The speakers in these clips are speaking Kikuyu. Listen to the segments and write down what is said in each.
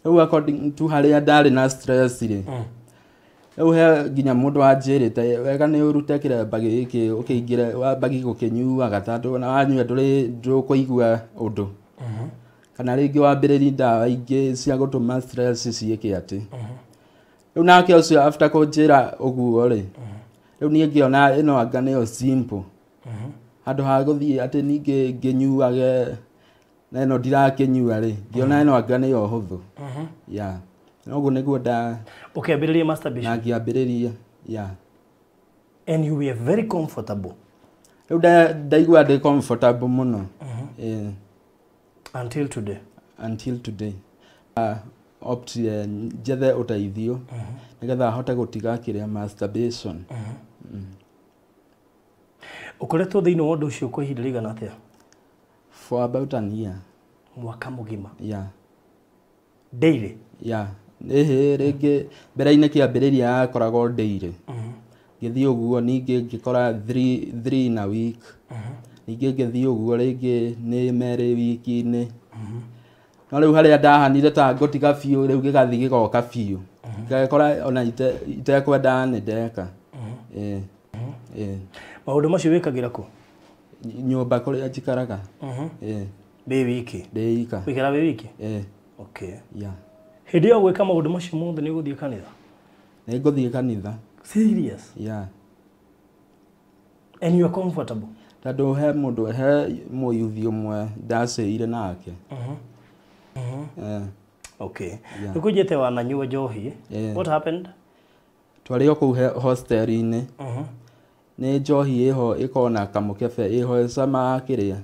Rĩu according to harĩa ndarĩ na stress rĩ, rĩu he nginya mũndũ wanjĩrĩte wega nĩ ũrute kĩremba gĩkĩ ũkĩingĩre wambagi gũkĩnyuaga tondũ ona wanyua ndũrĩ ndũkũigua ũndũ. Kana rĩngĩ wambĩrĩrie ndawa ingĩ cia gũtũma stress ciĩke atĩ. Rĩu nake ũcio after kũnjĩra ũguo rĩ, rĩu niĩ ngĩona ĩno anga nĩyo simple. Handũ ha gũthiĩ atĩ ningĩ ngĩnyuage na ĩno ndirakĩnyua rĩ, ngĩona ĩno anga nĩyo hũthũ. Yeah. Noguo nĩguo nda Ũkĩambĩrĩria masturbation. Na ngĩambĩrĩria. Yeah. And you were very comfortable. Rĩu ndaigua ndĩ comfortable mũno. Until today. Until today. Opt njethe ũteithio nĩgetha hote gũtiga kĩrĩa masturbation. Ũkoretwo thĩinĩ wa ũndũ ũcio kwa ihinda rĩigana atĩa? For about an year. Mwaka mũgima. Yeah. Daily? Yeah. Ĩhĩ rĩngĩ mbere-inĩ kĩambĩrĩria yakoragwo daily. Ngĩthiĩ ũguo ningĩ ngĩkora 3 in a week. Ningĩ ngĩthiĩ ũguo rĩngĩ nĩ merĩ wiki-inĩ. No rĩu harĩa ndahanire ta ngũtiga biũ rĩu gĩgathiĩ gĩgoka biũ. Ngagĩkora ona itekwenda nĩ ndeka. Maũndũ macio wĩkagĩra kũ? Nyũmba kũrĩa njikaraga. Wĩ wiki? Ndĩ ika. Wĩikaraga wĩ wiki? Okay. Yeah. Hĩndĩ ĩyo gwĩka maũndũ macio mothe nĩ ũgũthiĩ kanitha? Nĩ ngũthiĩ kanitha. Serious? Yeah. And you are comfortable? Tondũ he mũndũ, he mũyuthi ũmwe ndacĩire nake. Okay. Nĩkũnjĩte wananyua njohi. What happened? Twarĩ o kũu hostel-inĩ. Nĩ njohi ĩho ĩkoragwo na kamũkebe ĩho ĩcamaga kĩrĩa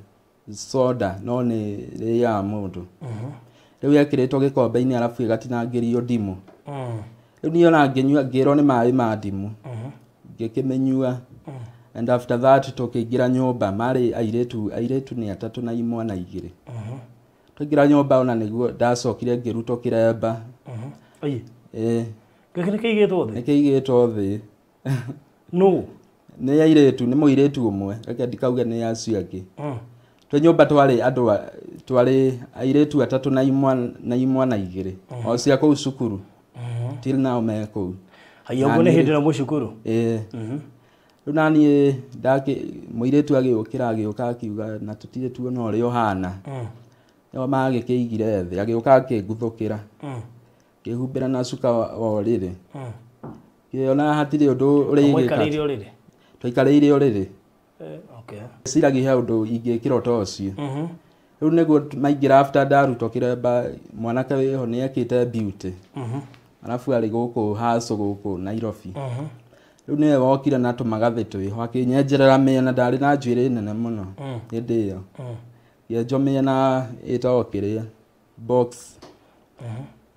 soda no nĩ rĩaga mũndũ. Rĩu yekĩrĩtwo gĩkombe-inĩ arabu ĩgatinangĩrio ndimũ. Rĩu niĩ ona ngĩnyua ngĩrwo nĩ maĩ ma ndimũ. Ngĩkĩmĩnyua. And after that tũkĩingĩra nyũmba marĩ airĩtu nĩ atatũ na imwana igĩrĩ. Twaingĩra nyũmba ona nĩguo ndacokire ngĩrutwo kĩremba. Oi. Gĩkĩ nĩ kĩigĩtwo thĩ? Nĩ kĩigĩtwo thĩ. No. Nĩ airĩtu, nĩ mũirĩtu ũmwe, reke ndikauge nĩ acio angĩ. Twĩ nyũmba twarĩ andũ twarĩ airĩtu atatũ na imwana igĩrĩ. O cia kũu cukuru. Till now me kũu. Haya ũguo nĩ hĩndĩ ĩno mwĩ cukuru? Rĩu naniĩ mũirĩtu agĩũkĩra agĩũka akiuga na tũtirĩ tuona ũrĩa ũhana. Nĩo magĩkĩigire thĩ, agĩũka akĩnguthũkĩra. Ngĩhumbĩra na cuka wa ũrĩrĩ. Ngĩona hatirĩ ũndũ ũrĩgĩka. Mwaikarĩire ũrĩrĩ? Twaikarĩire ũrĩrĩ. Okay. Ciragia he ũndũ ingĩkĩra ta ũcio. Rĩu nĩguo maingĩra after ndarutwo kĩremba mwanake wĩho nĩ ekĩte beauty. Arabu arĩ gũkũ Haco gũkũ Nairobi. Rĩu nĩwe wokire na tũmagathĩ twĩho akĩnyenjerera mĩena ndarĩ na njuĩrĩ nene mũno hĩndĩ ĩyo. Ngĩenjwo mĩena ĩtagwo kĩrĩa box.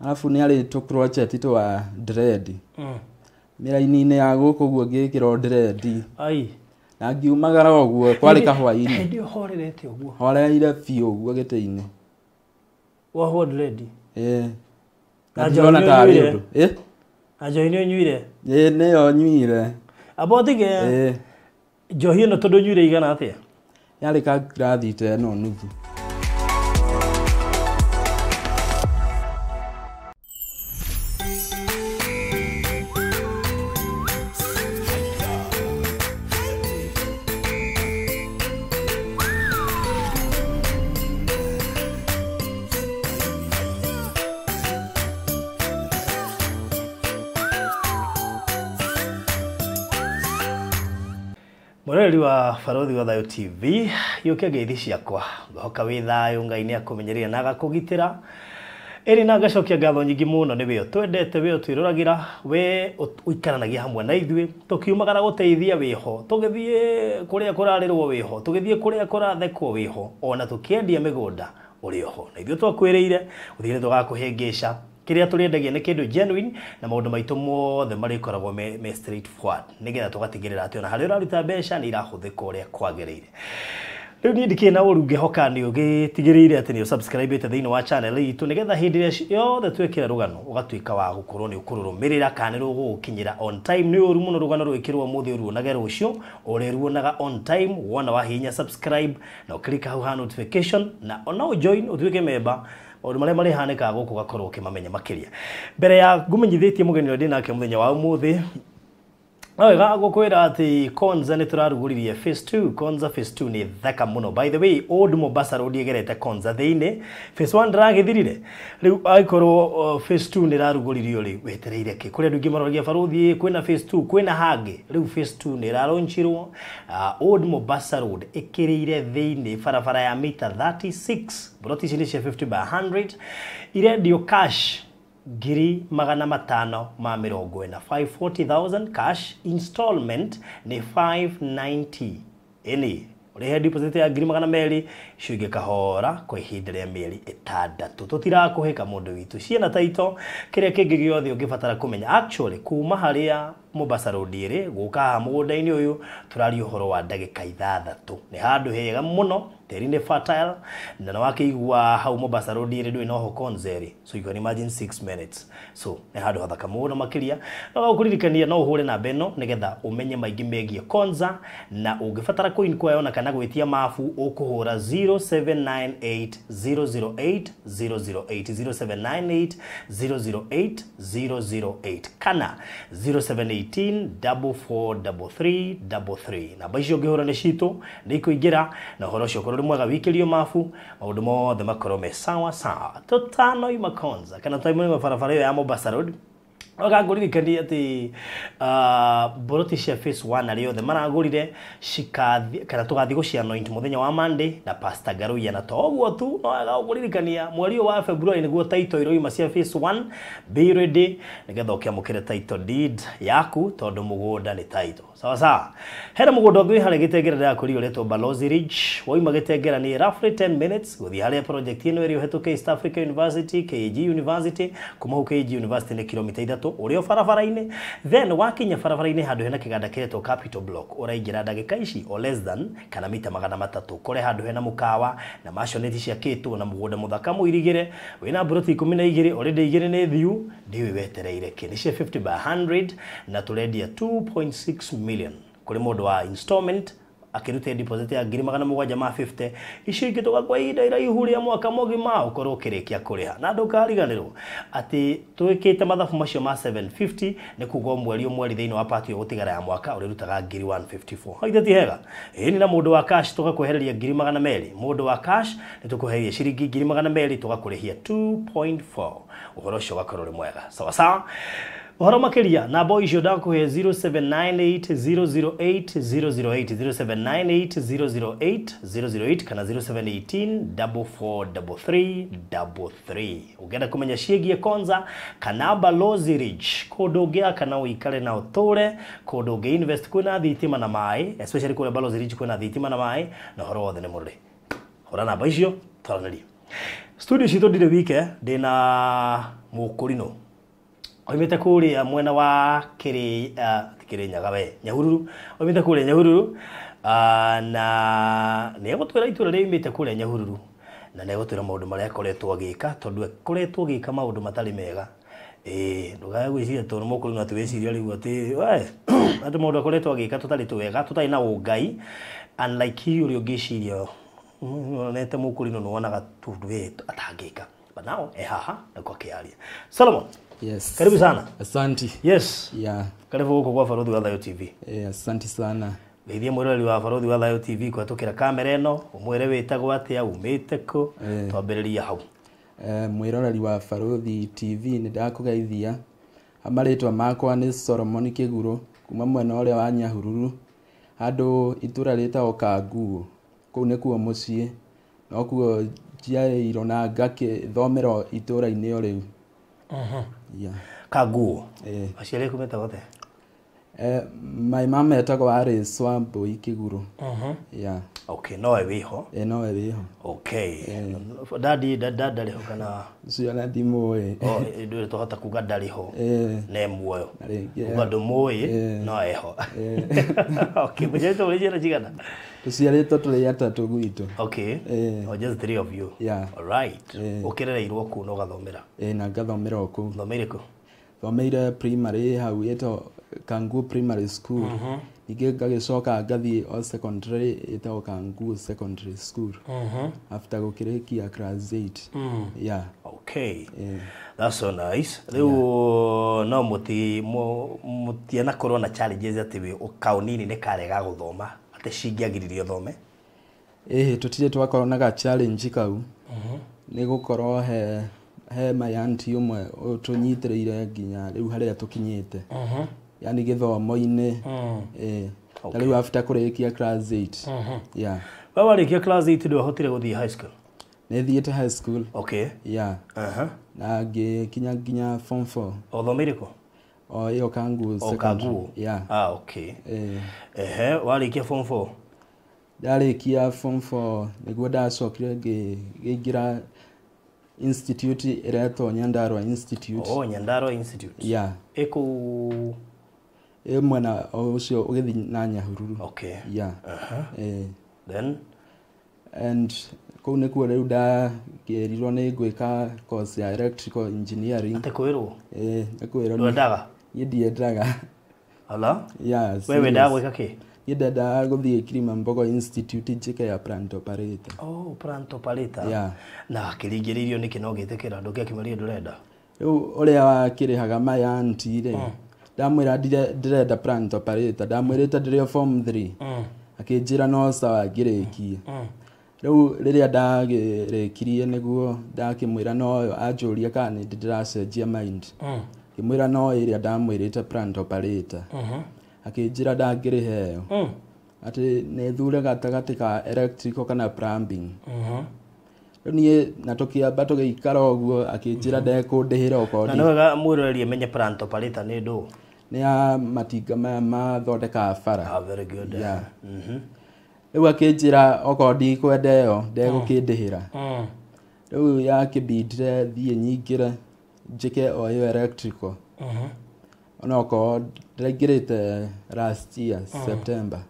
Arabu nĩ arĩ tũ crochet twa dread. Mĩraini-inĩ ya gũkũ ũguo ngĩkĩrwo dread. Ai. Na ngiumagara ũguo kwarĩ kahwainĩ. Hĩndĩ ĩyo horerete ũguo? Horeire biũ ũguo gĩtĩ-inĩ. Wahwo dread? Na ndĩrona tarĩ ũndũ. Na njohi nĩ ũnyuire? Nĩyo nyuire. Amba ũtige. Njohi ĩno tondũ ũnyuire igana atĩa? Yarĩ ka ngirathi ta ĩno nuthu. Mwereri wa Barothi wa Thayo TV yũkia ngeithi ciakwa ngohoka wĩ thayũ Ngai nĩ akũmenyereire na agakũgitĩra ĩrĩ na ngacokia ngatho nyingĩ mũno nĩ we twendete we twĩroragĩra we ũikaranagia hamwe na ithuĩ tũkiumagara gũteithia wĩho tũgĩthiĩ kũrĩa kũrarĩrwo wĩho tũgĩthiĩ kũrĩa kũrathekwo wĩho ona tũkĩendia mĩgũnda ũrĩ oho na ithuĩ twakwĩrĩire gũtirĩ tũgakũhĩngĩca kĩrĩa tũrĩendagia nĩ kĩndũ genuine na maũndũ maitũ mothe marĩkoragwo me straight forward nĩgetha tũgatigĩrĩra atĩ ona harĩa ũraruta mbeca nĩ irahũthĩka ũrĩa kwagĩrĩire. Rĩu niĩ ndikĩrĩ na ũru ngĩhoka nĩ ũgĩtigĩrĩire atĩ nĩ ũsubscribĩte thĩinĩ wa channel itũ nĩgetha hĩndĩ ĩrĩa yothe twekĩra rũgano ũgatuĩka wa gũkorwo nĩ ũkũrũrũmĩrĩra kana nĩ rũgũgũkinyĩra on time. Nĩ ũru mũno rũgano rwĩkĩrwo ũmũthĩ ũruonage rũciũ, ũrĩruonaga on time wona wahihinya subscribe na ũkirika hau ha notification na ona ũjoin ũtuĩke member. Maũndũ marĩa marĩhanĩkaga gũkũ ũgakorwo ũkĩmamenya makĩria. Mbere ya ngũmenyithĩtie mũgeni ũrĩa ndĩ nake mũthenya wa ũmũthĩ, no wega gũkwĩra atĩ Konza nĩ tũrarugũririe phase 2. Konza phase 2 nĩ thaka mũno. By the way, Old Mombasa Road ĩgerete Konza thĩinĩ. Phase 1 ndĩragĩthirire. Rĩu angĩkorwo phase 2 nĩ ĩrarugũririo rĩ, wetereire kĩ? Kũrĩ andũ aingĩ maroragia barũthi kwĩna phase 2, kwĩna hangĩ. Rĩu phase 2 nĩ ĩraraunchirwo. Old Mombasa Road ĩkĩrĩire thĩinĩ barabara ya mita 36. Broti ici nĩ cia 50 by 100. Irendio cash 540,000, 540,000 cash. Installment nĩ 590. Ĩni ũrĩhe deposit ya 200,000, icio ingĩ kahora kwa ihinda rĩa mĩeri 6. Tũtirakũhĩka mũndũ witũ, ciĩna taito kĩrĩa kĩngĩ gĩothe ũngĩbatara kũmenya. Actually kuma harĩa Mombasa Road ĩrĩ gũka haha mũgũnda-inĩ ũyũ tũraria ũhoro wa ndagĩka 6. Nĩ handũ hega mũno, tĩri nĩ fertile, na nĩ wakĩigua hau Mombasa Road ĩrĩ ndũrĩ noho Konza ĩrĩ, so you can imagine 6 minutes. So nĩ handũ hathaka mũno makĩria. No gũkũririkania no ũhũre namba ĩno nĩgetha ũmenye maingĩ megiĩ Konza, na ũngĩbatara kũ-inquire ona kana gwĩtia mabu ũkũhũra 0798 008 008, 0798 008 008 kana 0718 4433 33. Namba icio ũngĩhũra nĩ citũ nĩ ikũingĩra na ũhoro ũcio ũkorwo ũrĩ mwega, wikĩrio mabu maũndũ mothe makorwo me sawa sawa. Tũtanoima Konza kana tũtanoima barabara ĩyo ya Mombasa Road. Ũgangũririkania atĩ boroti cia phase 1 arĩa othe maragũrire cikathi kana tũgathiĩ gũcianoint mũthenya wa Monday na Pastor Garuya. Na to ũguo tu, no wega gũkũririkania mweri ũyũ wa February nĩguo title iroima cia phase 1. Be ready nĩgetha ũkĩamũkĩre title deed yaku, tondũ mũgũnda nĩ title. Sawa sawa. Hena mũgũnda ũngĩ wĩ harĩa Gĩtengera ndĩrakũria ũretwo Balozi Ridge. Wauma Gĩtengera nĩ roughly 10 minutes gũthiĩ harĩa project ĩno ĩrĩ, ũhetũke East Africa University, KAG University. Kuma hau KAG University nĩ kilomita 3 ũrĩ o barabara-inĩ. Then wakinya barabara-inĩ handũ hena kĩganda kĩretwo Capital Block, ũraingĩra ndagĩka ici o less than kana mita 300, kũrĩ handũ hena mũkawa na maconeti ciakĩtwo na mũgũnda mũthaka mũirigĩre wĩna mburoti 12, already 2 nĩ thiu, ndiũĩ wetereire kĩ. Nĩ cia 50 by 100 na tũrendia 2.6 million kũrĩ mũndũ wa installment akĩruta deposit ya 750,000, icio ingĩ tũgakwa ihinda iraihu rĩa mwaka mũgima ũkorwo ũkĩrĩkia kũrĩha. Na ndũkariganĩrwo atĩ twĩkĩte mathabu macio ma 750 nĩ kuga o mweri o mweri thĩinĩ wa part ĩyo gũtigara ya mwaka ũrĩrutaga 154,000. Haithe ti hega? Ĩni na mũndũ wa cash tũgakwehereria 200,000. Mũndũ wa cash nĩ tũkwehereria ciringi 200,000, tũgakũrĩhia 2.4. Ũhoro ũcio ũgakorwo ũrĩ mwega. Sawa sawa. Ũhoro makĩria namba icio ndakũhe 0798 008 008, 0798 008 008 kana 0718 4433 33. Ũngĩenda kũmenya ciĩgiĩ Konza kana Balozi Ridge, kũndũ ũngĩaka kana ũikare na ũtũre, kũndũ ũngĩ invest kwĩna thitima na maĩ, especially kũrĩa Balozi Ridge kwĩna thitima na maĩ, na ũhoro wothe nĩ mũrũrĩ. Hũra namba icio twaranĩrie. Studio citũ ndirĩ wike, ndĩna mũkũrinũ oimĩte kũrĩa mwena wa Kĩrĩ Kĩrĩnyaga we Nyahururu, oimĩte kũrĩa Nyahururu, na nĩ egũtwĩra itũra rĩrĩa oimĩte kũrĩa Nyahururu, na nĩ egũtwĩra maũndũ marĩa akoretwo agĩka, tondũ akoretwo agĩka maũndũ matarĩ mega. Ndũkae gwĩciria tondũ mũkũrinũ atĩ wĩciria rĩu atĩ we atĩ maũndũ akoretwo agĩka tũtarĩ twega, tũtarĩ na ũngai, unlike hihi ũrĩa ũngĩciria onete mũkũrinũ nĩ wonaga tũndũ we atangĩka, but now e haha na kwa kĩaria. Solomon. Yes. Karibu sana. Asante. Yes. Yeah. Karibu huko kwa Barũthi wa Thayũ TV. Asante sana. Geithie mwĩroreri wa Barũthi wa Thayũ TV kũhetũkĩra kamera ĩno, ũmwĩre wĩtagwo atĩa, umĩte kũ, twambĩrĩrie hau. Mwĩroreri wa Barũthi TV nĩ ndakũgeithia. Marĩtwa makwa nĩ Solomon Kĩgurũ kuma mwena ũrĩa wa Nyahururu, handũ itũra rĩtagwo Kanguo. Kũu nĩkuo mũciĩ, nokuo njiarĩirwo na ngakĩthomera itũra-inĩ o rĩu. Yeah. Kanguo. Aciari aku metagwo atĩa? My mama etagwo Alice Wambui Kĩgurũ. Yeah. Okay, nowe wĩho. Nowe wĩho. Okay. Dadi ndarĩ ho kana? Ũcio ona ndimũĩ. Oh, ndũrĩ twahota kuga ndarĩ ho. Ne muoyo. Na rĩngĩ, Kuga ndũmũĩ, no eho. Okay, mũciarĩtwo mũrĩ ciana cigana? Tũciarĩtwo tũrĩ atatũ gwitũ. Okay. Oh, just three of you. Yeah. All right. Ũkĩrereirwo kũ na ũgathomera? Na ngathomera o kũu. Thomeire kũ? Thomeire primary hau ĩtagwo Kanguo Primary School. Ningĩ ngagĩcoka ngathiĩ o secondary ĩtagwo Kanguo Secondary School after gũkĩrĩkia class 8. Yeah. Okay. Eh. That's so nice. Rĩu no mũtianakorwo na challenges atĩ wĩ kaũnini nĩ karega gũthoma atĩ cingĩagiririe ũthome? Ĩhĩ, tũtirĩ twakorwo na ga challenge kau, nĩ gũkorwo he my auntie ũmwe ũtũnyitĩrĩire nginya rĩu harĩa tũkinyĩte, yani gĩthomo-inĩ. Ĩĩ, ta rĩu after kũrĩkia class 8, yeah. We warĩkia class 8 ndwahotire gũthiĩ high school? Nĩ thiĩte high school. Yeah. Na ngĩkinya nginya form 4. Ũthomeire kũ? O ĩyo Kanguo O Secondary. Kanguo? Yeah. Ah, okay. Ĩĩ. Ehe, warĩkia form 4? Ndarĩkia form 4 nĩguo ndacokire ngĩingĩra institute ĩretwo Nyandarua Institute. Oh, Nyandarua Institute. Yeah. Ĩkũ? Ĩ mwena o ũcio ũgĩthiĩ na Nyahururu. Yeah. Ĩĩ. Then And kũu nĩkuo rĩu ndakĩrirwo nĩ ngwĩka course ya electrical engineering. Atĩ kwĩrwo? Ĩĩ, nĩ kwĩrwo. Ndwendaga? Niĩ ndiendaga. Ala? Yeah, We serious. wendaga gwĩka kĩ? Niĩ ndendaga gũthiĩ Kilimambogo Institute njĩke ya plant operator. Oh, plant operator. Yeah. Na akĩringĩrĩirio nĩkĩ no gĩtĩkĩra ndũngĩakĩmwĩrire ndũrenda? Rĩu ũrĩa wakĩrĩhaga my auntie rĩ, ndamwĩra ndĩrenda plant operator, ndamwĩrĩte ndĩrĩ o form 3. Akĩnjĩra no sawa ngĩrĩkie. Rĩu rĩrĩa ndagĩrĩkirie nĩguo ndakĩmwĩra no anjũrie kana nĩ ndĩracenjia mind. Ngĩmwĩra no ĩrĩa ndamwĩrĩte plant operator. Akĩnjĩra ndangĩrĩha ĩyo. Atĩ nĩ thure gatagatĩ ka electrical kana plumbing. Rĩu niĩ na tũkĩamba tũgĩikara ũguo akĩnjĩra ndekũndĩhĩra okorwo Na nĩ wega mwĩroreri amenye plant operator nĩ ndũ? Nĩ ya matinga maya mathondekaga bara. Ah, very good. Yeah. Rĩu akĩnjĩra okorwo ndikwenda ĩyo ndegũkĩndĩhĩra. Rĩu yakĩbindire thiĩ nyingĩre njĩke o ĩyo electrical. Onokorwo ndĩraingĩrĩte last year September.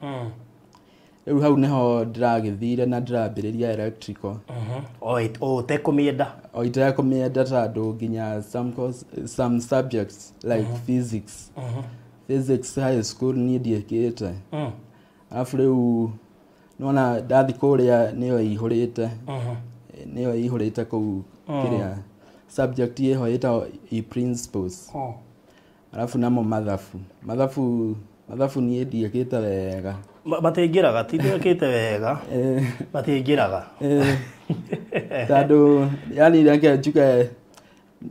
Rĩu hau nĩho ndĩragĩthire na ndĩrambĩrĩria electrical. O ũtekũmĩenda? O itekũmĩenda tondũ nginya some course, some subjects like physics. Physics high school niĩ ndiĩkĩte. Arabu rĩu nĩwona ndathi kũrĩa nĩyo ĩihũrĩte. Nĩyo ĩihũrĩte kũu kĩrĩa subject ĩho ĩtagwo e-principles. Arabu namo mathabu. Mathabu niĩ ndiĩkĩte wega. Matiingĩraga, ti ndwĩkĩte wega. Matiingĩraga. Tondũ yani reke njuge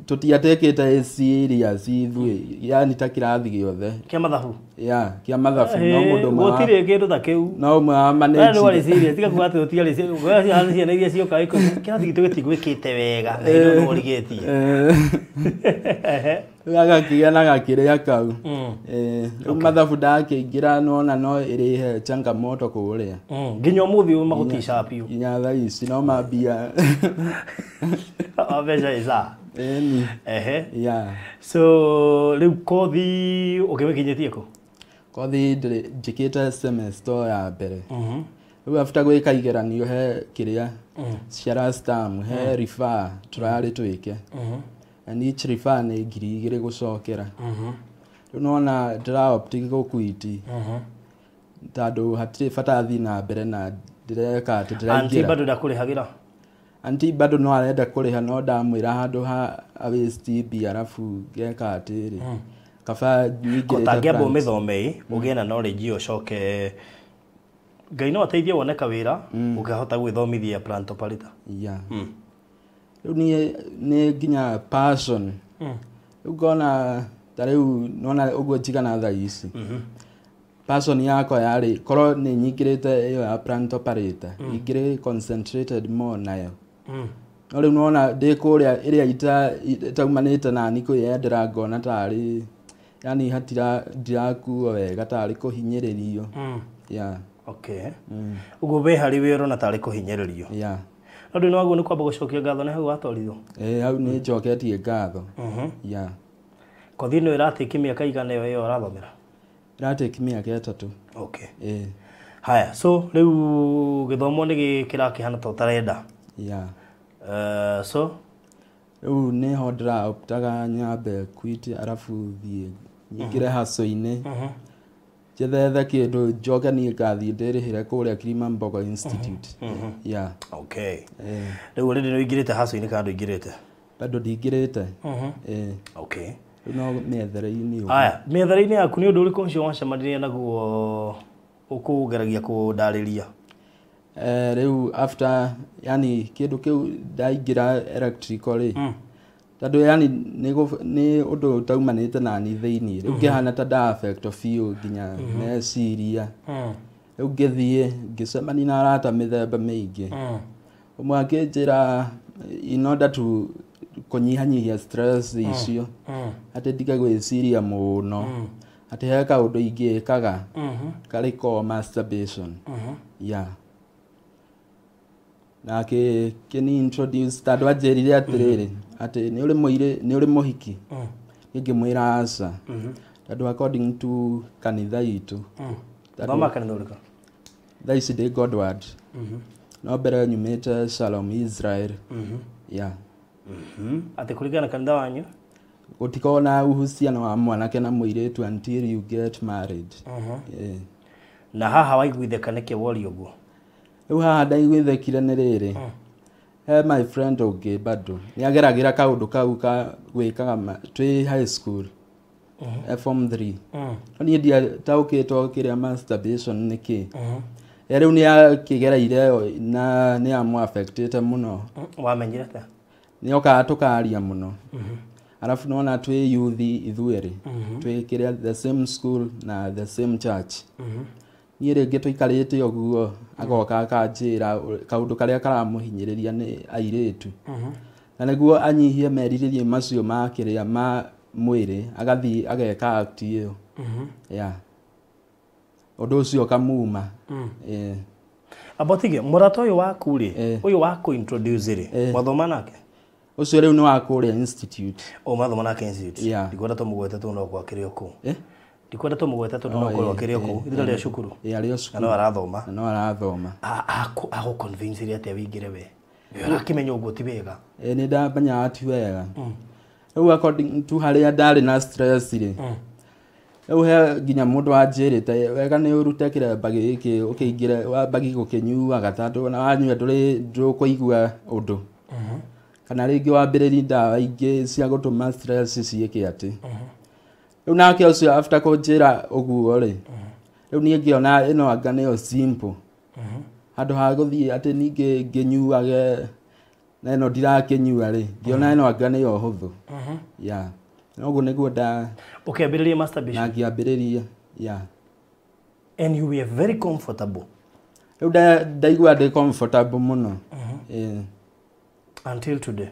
tũtiatekĩte serious ithuĩ, yani ta kĩrathi gĩothe. Kĩa mathabu? Yeah, kĩa mathabu. No mũndũ ũmwe wa Gũtirĩ kĩndũ ta kĩu. No ũmwe wa We nĩ manage. warĩ serious, tiga kuga atĩ ũtiarĩ serious. We ciana ciana iria cioka ikũmi, kĩrathi gitũ gĩtigwĩkĩte wega, na hĩndĩ ĩyo nĩ ũrigĩtie. Rĩu agakĩgĩa na gakĩrĩa kau. Rĩu mathabu ndakĩingĩra nona no ĩrĩhe changamoto kũrĩa. Nginya ũmũthĩ ũyũ magũtica biũ. Nginya thaa ici no mambia. O mbeca ĩca. Ĩni. Ehe. Yeah. So rĩu kothi ũkĩmĩkinyĩtie kũ? Kothi njĩkĩte semester ya mbere. Rĩu after gwĩka igeranio he kĩrĩa cia last term he refer tũrarĩ twĩke. And each refer nĩ 2,000 gũcokera. Rĩu nĩwona ndĩra opt gũkuiti. Tondũ hatirĩ bata thiĩ na mbere na ndĩreka atĩ Auntie ndĩraingĩra. bado ndakũrĩhagĩra? Auntie bado no arenda kũrĩha no ndamwĩra handũ ha waste mbia arabu ngeka atĩrĩ. Kaba nyingĩrĩte Ũtangĩamba plant. ũmĩthome ĩ, ũgĩe na knowledge ĩyo ũcoke Ngai no ateithie wone kawĩra ũkahota gwĩthomithia plant operator. Yeah. Rĩu niĩ nĩ nginya passion. Rĩu ngona ta rĩu nona ũguo njigana thaa ici. Passion yakwa yarĩ korwo nĩ nyingĩrĩte ĩyo ya plant operator, ingĩrĩ concentrated more nayo. No rĩu nona ndĩ kũrĩa ĩrĩa itaumanĩte nani kwĩyendera ngona tarĩ yani hatira ndirakuo wega tarĩ kũhinyĩrĩrio. Yeah. Okay. Ũguo we harĩ wĩ ũrona tarĩ kũhinyĩrĩrio. Yeah. No ndũ nĩwaguo nĩ kwamba gũcokia ngatho nĩ hau watwarirwo. Hau nĩ njoketie ngatho. Yeah. Kothi ĩno ĩratĩki mĩaka igana ĩyo ũrathomera? Ĩratĩki mĩaka 3. Okay. Haya, so rĩu gĩthomo nĩ kĩrakĩhana ta ũtarenda. Yeah. So rĩu nĩho ndĩraoptaga nyambe quit arabu thiĩ nyingĩre hustle-inĩ. Njethethe kĩndũ njoke niĩ ngathiĩ ndĩrĩhĩre kũrĩa Kilimambogo Institute. Yeah. Okay, rĩu already nĩ ũingĩrĩte haco-inĩ kana ndũingĩrĩte? Bado ndingĩrĩte. Okay. Rĩu no mĩethere-inĩ ũguo. Aya, mĩethere-inĩ yaku nĩ ũndũ ũrĩkũ ũcio wacemanirie naguo ũkũgeragia kũndarĩria? Rĩu after yani kĩndũ kĩu ndaingĩra electrical rĩ, tondũ yani nĩ ũndũ ũtaumanĩte nani thĩiniĩ, rĩu ngĩhana ta nda affect biũ nginya meciria. Rĩu ngĩthiĩ ngĩcemania na arata mĩthemba mĩingĩ. Ũmwe akĩnjĩra in order to kũnyihanyihia stress icio, atĩ ndige gwĩciria mũno, atĩ he kaũndũ ingĩkaga karĩ ko masturbation. Yeah. Na akĩni introduce tondũ anjĩrire atĩrĩrĩ, atĩ nĩ ũrĩ mũirĩ, nĩ ũrĩ mũhiki? Niĩ ngĩmwĩra aca, tondũ according to kanitha itũ, Thoma kanitha ũrĩkũ? Thaa ici ndĩ Godward, no mbere nyumĩte Shalom Israel. Yeah. Atĩ kũringana na kanitha wanyu gũtikoragwo na uhusiano wa mwanake na mũirĩtu until you get married. Na haha waiguithĩka nĩkĩ woria ũguo? Rĩu haha ndaiguithĩkire nĩ rĩrĩ, he my friend ũngĩ bado nĩ ageragĩra kaũndũ kau ka gwĩkaga twĩ high school, form 3. No niĩ ndiataũkĩtwo kĩrĩa masturbation nĩ kĩ. Rĩu nĩ akĩgereire na nĩ amũ affectĩte mũno. Wamenyire atĩa? Nĩ okaga tũkaria mũno. Arabu nona twĩ youth ithuerĩ, twĩ kĩrĩa the same school na the same church. Niĩ rĩngĩ tũikarĩte ũguo agoka akanjĩra kaũndũ karĩa karamũhinyĩrĩria nĩ airĩtu. Na nĩguo anyihie merirĩria macio ma kĩrĩa ma mwĩrĩ, agathiĩ ageka act ĩyo. Yeah. Ũndũ ũcio ũkamuma. Amba tige mũrata ũyũ waku rĩ, ũyũ wa kũ-introduce rĩ, mwathoma nake? Ũcio rĩu nĩ wa kũrĩa institute. O mwathoma nake institute? Yeah. Ndikwenda tũmũgwete tondũ no akĩrĩ o kũu. Ndikwenda tũmũgwete tondũ no akorwo akĩrĩ o kũu. Ithuĩ rĩa cukuru. Arĩ o cukuru. Na no arathoma. Na no arathoma. Agũ-convince atĩa wĩingĩre we? We ũrakĩmenya ũguo ti wega. Nĩ ndamenyaga ti wega. Rĩu according to harĩa ndarĩ na stress rĩ, rĩu he nginya mũndũ wanjĩrĩte wega nĩ ũrute kĩremba gĩkĩ ũkĩingĩre wambagi gũkĩnyuaga tondũ ona wanyua ndũkũigua ũndũ. Kana rĩngĩ wambĩrĩrie ndawa ingĩ cia gũtũma stress ciĩke atĩ. Rĩu nake ũcio after kũnjĩra ũguo rĩ, rĩu niĩ ngĩona ĩno anga nĩyo simple. Handũ ha gũthiĩ atĩ ningĩ ngĩnyuage na ĩno ndirakĩnyua rĩ, ngĩona ĩno anga nĩyo hũthũ. Yeah. Noguo nĩguo nda Ũkĩambĩrĩria masturbation? Na ngĩambĩrĩria. Yeah. And you were very comfortable. Rĩu ndaigua ndĩ comfortable mũno. Until today.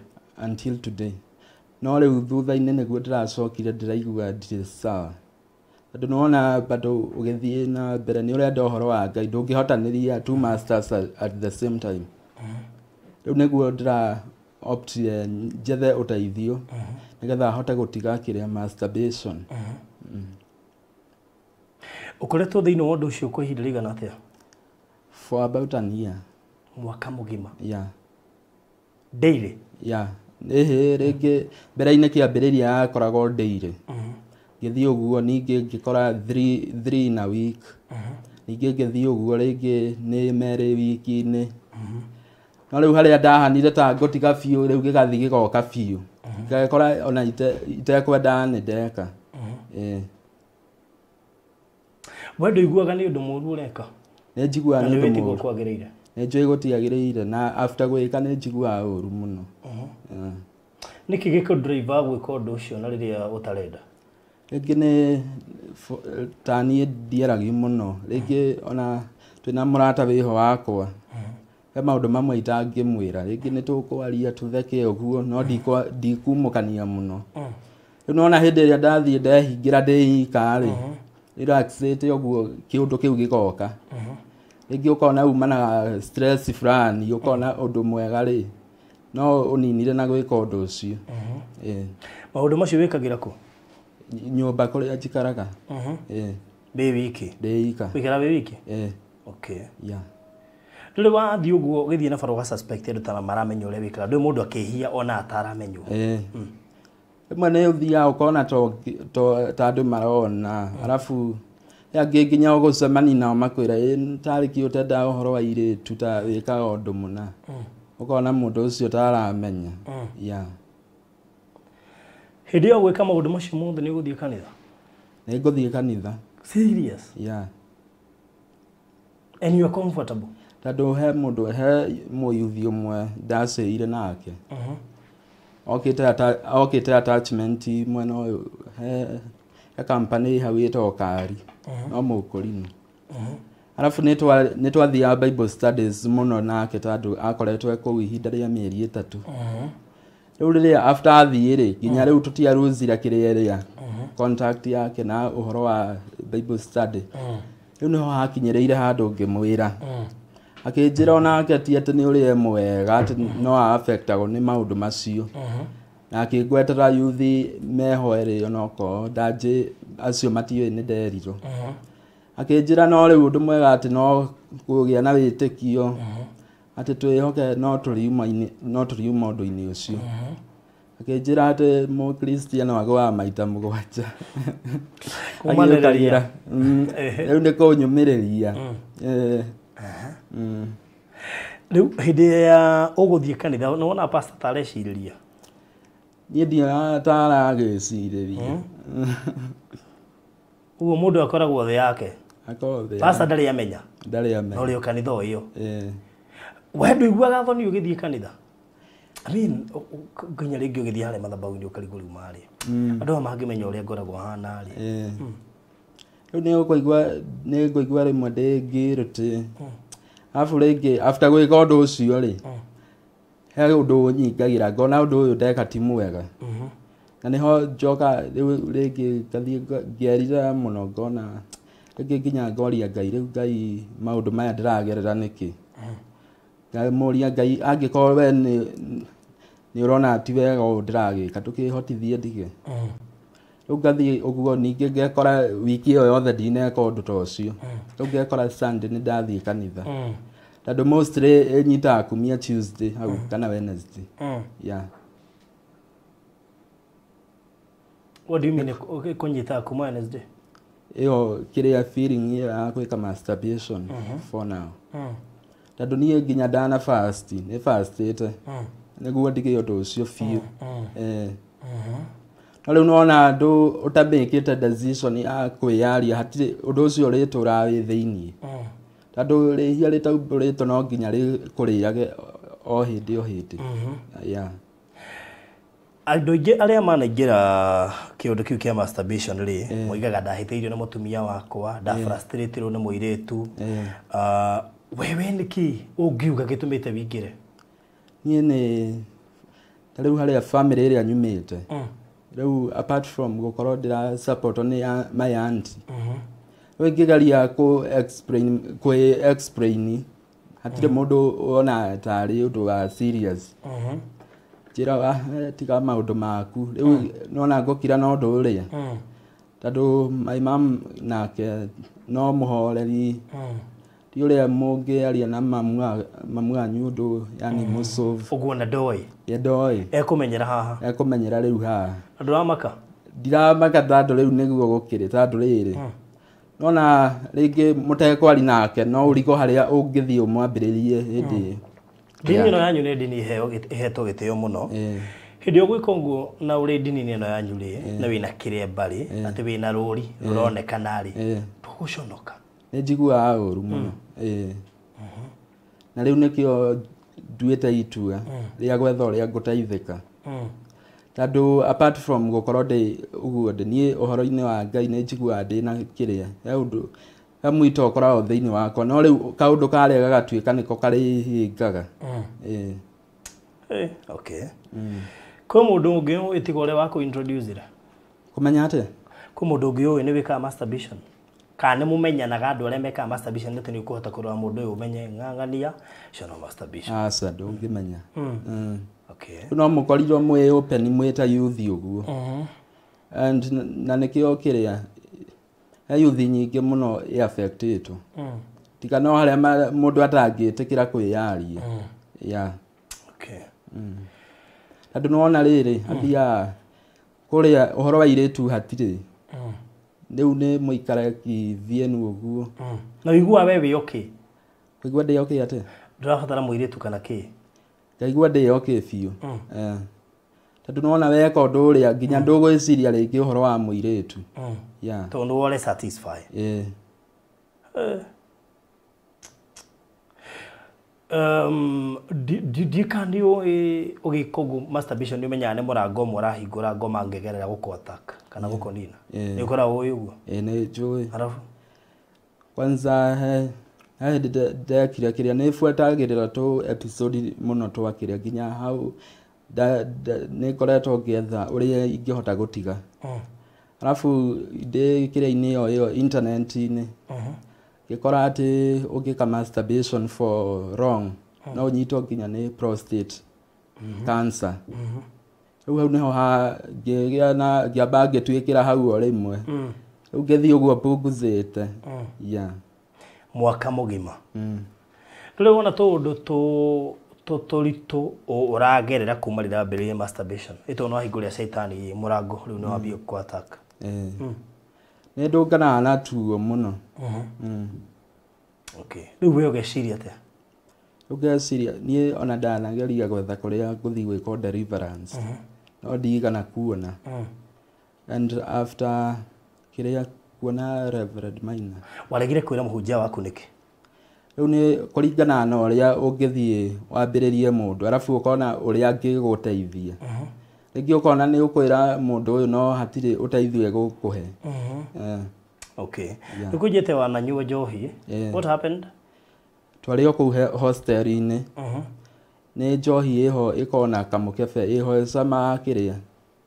Until today. No rĩu thutha-inĩ nĩguo ndĩracokire ndĩraigua ndirĩ sawa. Tondũ nĩwona bado ũgĩthiĩ na mbere nĩ ũrenda ũhoro wa Ngai, ndũngĩhotanĩria two masters at the same time. Rĩu nĩguo ndĩra opt njethe ũteithio nĩgetha hote gũtiga kĩrĩa masturbation. Ũkoretwo thĩinĩ wa ũndũ ũcio kwa ihinda rĩigana atĩa? For about an year. Mwaka mũgima? Yeah. Daily? Yeah. Ĩhĩ, rĩngĩ mbere-inĩ kĩambĩrĩria yakoragwo daily. Ngĩthiĩ ũguo ningĩ ngĩkora 3 in a week. Ningĩ ngĩthiĩ ũguo rĩngĩ nĩ merĩ wiki-inĩ. No rĩu harĩa ndahanire ta ngũtiga biũ rĩu gĩgathiĩ gĩgoka biũ. Ngagĩkora ona itekwenda nĩ ndeka. We ndũiguaga nĩ ũndũ mũũru ũreka? Nĩ njiguaga nĩ Na nĩ ũndũ wĩtiguo mũũru. kwagĩrĩire? Nĩ njũĩ gũtiagĩrĩire na after gwĩka nĩ njiguaga ũru mũno. Nĩkĩ gĩkũ-drive gwĩka ũndũ ũcio na rĩrĩa ũtarenda? Rĩngĩ nĩ ta niĩ ndiaragia mũno. Rĩngĩ ona twĩna mũrata wĩho wakwa. He maũndũ mamwe itangĩmwĩra. Rĩngĩ nĩ tũkwaria tũtheke ũguo, no ndikumũkania mũno. Rĩu nĩwona hĩndĩ ĩrĩa ndathiĩ ndehingĩra ndĩ ika rĩ, relaxĩte ũguo kĩũndũ kĩu gĩgoka. Rĩngĩ ũkona umanaga stress fulani, ũkona ũndũ mwega rĩ, no ũninire na gwĩka ũndũ ũcio. Maũndũ macio wĩkagĩra kũ? Nyũmba kũrĩa njikaraga. Wĩ wiki? Ndĩ ika. Wĩikaraga wĩ wiki? Okay. Yeah. Rĩrĩ wathiĩ ũguo ũgĩthiĩ na bara ũga suspect andũ ta maramenya ũrĩa wĩkaga. Ndũĩ mũndũ akĩhia ona ataramenywo. Rĩmwe nĩ ũthiaga ũkona ta andũ marona. Arabu Angĩ nginya ũgũcemania nao makwĩra tarĩ kĩ ũtendaga ũhoro wa airĩtu ta wĩkaga ũndũ mũna. Ũkona mũndũ ũcio taramenya. Yeah. Hĩndĩ ĩyo gwĩka maũndũ macio mothe nĩ ũgũthiĩ kanitha? Nĩ ngũthiĩ kanitha. Serious? Yeah. And you are comfortable? Tondũ he mũndũ, he mũyuthi ũmwe ndacĩire nake. Okĩte attachment mwena ũyũ, he company hau ĩtagwo Kari, no mũkũrinũ. Arabu nĩ twathiaga Bible studies mũno nake tondũ akoretwo e kũu ihinda rĩa mĩeri 3. Rĩu rĩrĩa after athiĩ rĩ, nginya rĩu tũtiaruzira kĩrĩa ĩrĩa contact yake na ũhoro wa Bible study. Rĩu nĩho hakinyĩrĩire handũ ngĩmwĩra. Akĩnjĩra onake ti atĩ nĩ ũrĩa mwega, atĩ no a-affectagwo nĩ maũndũ macio. Na akĩngwetera yuthi meho erĩ onokorwo ndanjĩ acio matiũĩ nĩ nderirwo. Akĩnjĩra no rĩu ũndũ mwega atĩ no kũgĩa na wĩtĩkio, atĩ twĩhoke no tũriuma ũndũ-inĩ ũcio. Akĩnjĩra atĩ mũkristiano agũaga maita 7. Kũmanĩrĩria. Rĩu nĩ kũnyũmĩrĩria. Rĩu hĩndĩ ya ũgũthiĩ kanitha nĩ wona pastor ta arecirĩria? Niĩ ndionaga ta aragĩcirĩria. Ũguo mũndũ akoragwo thĩ yake. Akoragwo thĩ. Pastor ndarĩ amenya. Ndarĩ amenya. No rĩo kanitha o ĩyo. We ndũiguaga thoni ũgĩthiĩ kanitha? I mean, nginya rĩngĩ ũgĩthiĩ harĩa mathabahu-inĩ ũkarigwo rĩu marĩ. Andũ aya mangĩmenya ũrĩa ngoragwo hana rĩ. Rĩu nĩ ngũigua rĩmwe ndĩ guilty. Arabu rĩngĩ after gwĩka ũndũ ũcio rĩ, he ũndũ ũnyingagĩra ngona ũndũ ũyũ ndeka ti mwega. Na nĩho njoka rĩu rĩngĩ ngathiĩ ngerira mũno ngona rĩngĩ nginya ngoria Ngai, rĩu Ngai maũndũ maya ndĩragerera nĩkĩ? Ngamũria Ngai angĩkorwo we nĩ ũrona ti wega ũũ ndĩragĩka ndũkĩhotithie ndige. Rĩu ngathiĩ ũguo ningĩ ngekora wiki ĩyo yothe ndineka ũndũ ta ũcio. Rĩu ngekora Sunday nĩ ndathiĩ kanitha. Tondũ mostly ĩnyitaga kumia Tuesday hau kana Wednesday. Yeah. What do you mean kũnyita kuma Wednesday? Ĩyo kĩrĩa feeling ĩyo ya gwĩka masturbation for now. Tondũ niĩ nginya ndana fast, nĩ fastĩte. Nĩguo ndige ũndũ ũcio biũ. No rĩu nĩwona andũ ũtamĩkĩte decision ya kwĩyaria, hatirĩ ũndũ ũcio ũrĩtũraga wĩ thĩiniĩ. Tondũ rĩhia rĩtaumbũrĩtwo no nginya rĩkũrĩage o hĩndĩ o hĩndĩ. Yeah. Andũ aingĩ arĩa manaingĩra kĩũndũ kĩu kĩa masturbation rĩ, moigaga ndahĩtĩirio nĩ mũtumia wakwa, ndafrustratirwo nĩ mũirĩtu. Wewe nĩkĩ ũngiuga gĩtũmĩte wĩingĩre? Niĩ nĩ ta rĩu harĩa family ĩrĩa nyumĩte. Rĩu apart from gũkorwo ndĩra support nĩ my auntie. Rĩu ingĩgeria kũ explain hatirĩ mũndũ wona tarĩ ũndũ wa serious. Njĩra tiga maũndũ maku. Rĩu nona ngũkira na ũndũ ũrĩa. Tondũ my mom nake no mũhoreri. Ti ũrĩa mũngĩaria na mamu wanyu ũndũ yani mũsolve. Ũguo na ndoĩ. Ye ndoĩ. Ekũmenyera haha. Ekũmenyera rĩu haha. Ndũramaka? Ndiramaka tondũ rĩu nĩguo gũkĩrĩ tondũ rĩrĩ. Nona rĩngĩ mũtekwari nake no ũrigo harĩa ũngĩthiĩ ũmwambĩrĩrie hĩndĩ ĩyo. Ndini ĩno yanyu nĩ ndini ĩhetwo gĩtĩo mũno. Hĩndĩ ĩyo gwĩka ũguo na ũrĩ ndini-inĩ ĩno yanyu rĩ, na wĩna kĩremba rĩ, atĩ wĩna rũri rũronekana rĩ, ndũgũconoka? Nĩ njiguaga ũru mũno. Na rĩu nĩkĩo nduĩte itua rĩa gwetha ũrĩa ngũteithĩka. Tondũ apart from gũkorwo ndĩ ũguo ndĩ niĩ ũhoro-inĩ wa Ngai nĩ njiguaga ndĩna kĩrĩa he ũndũ he mwito ũkoragwo thĩinĩ wakwa, no rĩu kaũndũ karĩa gagatuĩka nĩko karĩhĩngaga. Okay. Kwĩ mũndũ ũngĩ ũĩ tiga ũrĩa wa kũ-introduce ra? Kũmenya atĩa? Kwĩ mũndũ ũngĩ ũĩ nĩ wĩkaga masturbation? Kana nĩ mũmenyanaga andũ arĩa mekaga masturbation atĩ nĩ ũkũhota kũrora mũndũ ũyũ ũmenye ng'ang'ania ũcio no masturbation? Aca, ndũngĩmenya. Okay. Rĩu no mũkorirwo mwĩ open mwĩ ta youth ũguo. And na nĩkĩo kĩrĩa he youth nyingĩ mũno ĩ-affectĩtwo. Tiga no harĩa mũndũ atangĩtĩkĩra kwĩyaria. Yeah. Okay. Tondũ nĩwona rĩrĩ, athiaga kũrĩa ũhoro wa airĩtu hatirĩ. Rĩu nĩ mũikare kithienu ũguo. Na wĩigua we wĩ okay? Kũigua ndĩ okay atĩa? Ndũrabatara mũirĩtu kana kĩ? Ngaigua ndĩ okay biũ. Tondũ nĩwona weka ũndũ ũrĩa nginya ndũgwĩciria rĩngĩ ũhoro wa mũirĩtu. Yeah. Tondũ wore satisfy. Ĩĩ. Ndiũĩ nĩ ũĩ ũgĩka ũguo masturbation nĩ ũmenyaga nĩ mũrango ũmwe ũrahingũra ngoma ngĩgerera gũkũ attack kana gũkũnina. Nĩ ũkoragwo ũĩ ũguo? Ĩĩ nĩ njũĩ. Arabu? Kwanza he hĩndĩ ndekire kĩrĩa nĩ buatagĩrĩra tũ episode mũno twa kĩrĩa nginya hau nĩ ngoretwo ngĩetha ũrĩa ingĩhota gũtiga. Arabu ndĩ kĩrĩa-inĩ ĩyo internet-inĩ ngĩkora atĩ ũngĩka masturbation for wrong no ũnyitwo nginya nĩ prostate cancer. Rĩu hau nĩho ngĩgĩa na ngĩamba ngĩtuĩkĩra hau o rĩmwe. Rĩu ngĩthiĩ ũguo punguzĩte. Yeah. Mwaka mũgima. Rĩu wona tũũndũ tũritũ ũragerera kuma rĩrĩa wambĩrĩirie masturbation. Ĩtondũ nĩ wahingũrĩra caitani mũrango rĩu nĩ wambia kũ attack. Nĩ ndũnganaga na tuo mũno. Okay. Rĩu we ũgeciria atĩa? Rĩu ngeciria niĩ ona ndanageria gwetha kũrĩa ngũthiĩ gwĩka deliverance. No ndigana kuona. And after kĩrĩa kuona Reverend Maina. Waregire kwĩra mũhunjia waku nĩkĩ? Rĩu nĩ kũringana na ũrĩa ũngĩthiĩ wambĩrĩrie mũndũ arabu ũkona ũrĩa angĩgũteithia. Rĩngĩ ũkona nĩ ũkwĩra mũndũ ũyũ no hatirĩ ũteithio egũkũhe. Okay. Nĩ kũnjĩte wananyua njohi. What happened? Twarĩ o kũu hostel-inĩ. Nĩ njohi ĩho ĩkoragwo na kamũkebe ĩho ĩcamaga kĩrĩa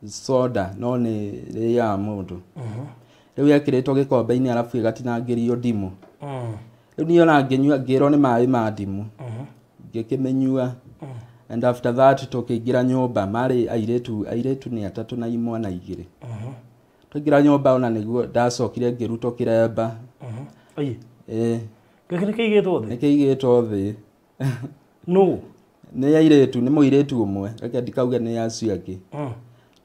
soda no nĩ ĩrĩaga mũndũ. Rĩu yekĩrĩtwo gĩkombe-inĩ arabu ĩgatinangĩrio ndimũ. Rĩu niĩ ona ngĩnyua ngĩrwo nĩ maĩ ma ndimũ. Ngĩkĩmĩnyua. And after that tũkĩingĩra nyũmba marĩ airĩtu nĩ atatũ na imwana igĩrĩ. Twaingĩra nyũmba ona nĩguo ndacokire ngĩrutwo kĩremba. Ĩĩ. Gĩkĩ nĩ kĩigĩtwo thĩ? Nĩ kĩigĩtwo thĩ. Nũ? Nĩ airĩtu, nĩ mũirĩtu ũmwe, reke ndikauge nĩ acio angĩ.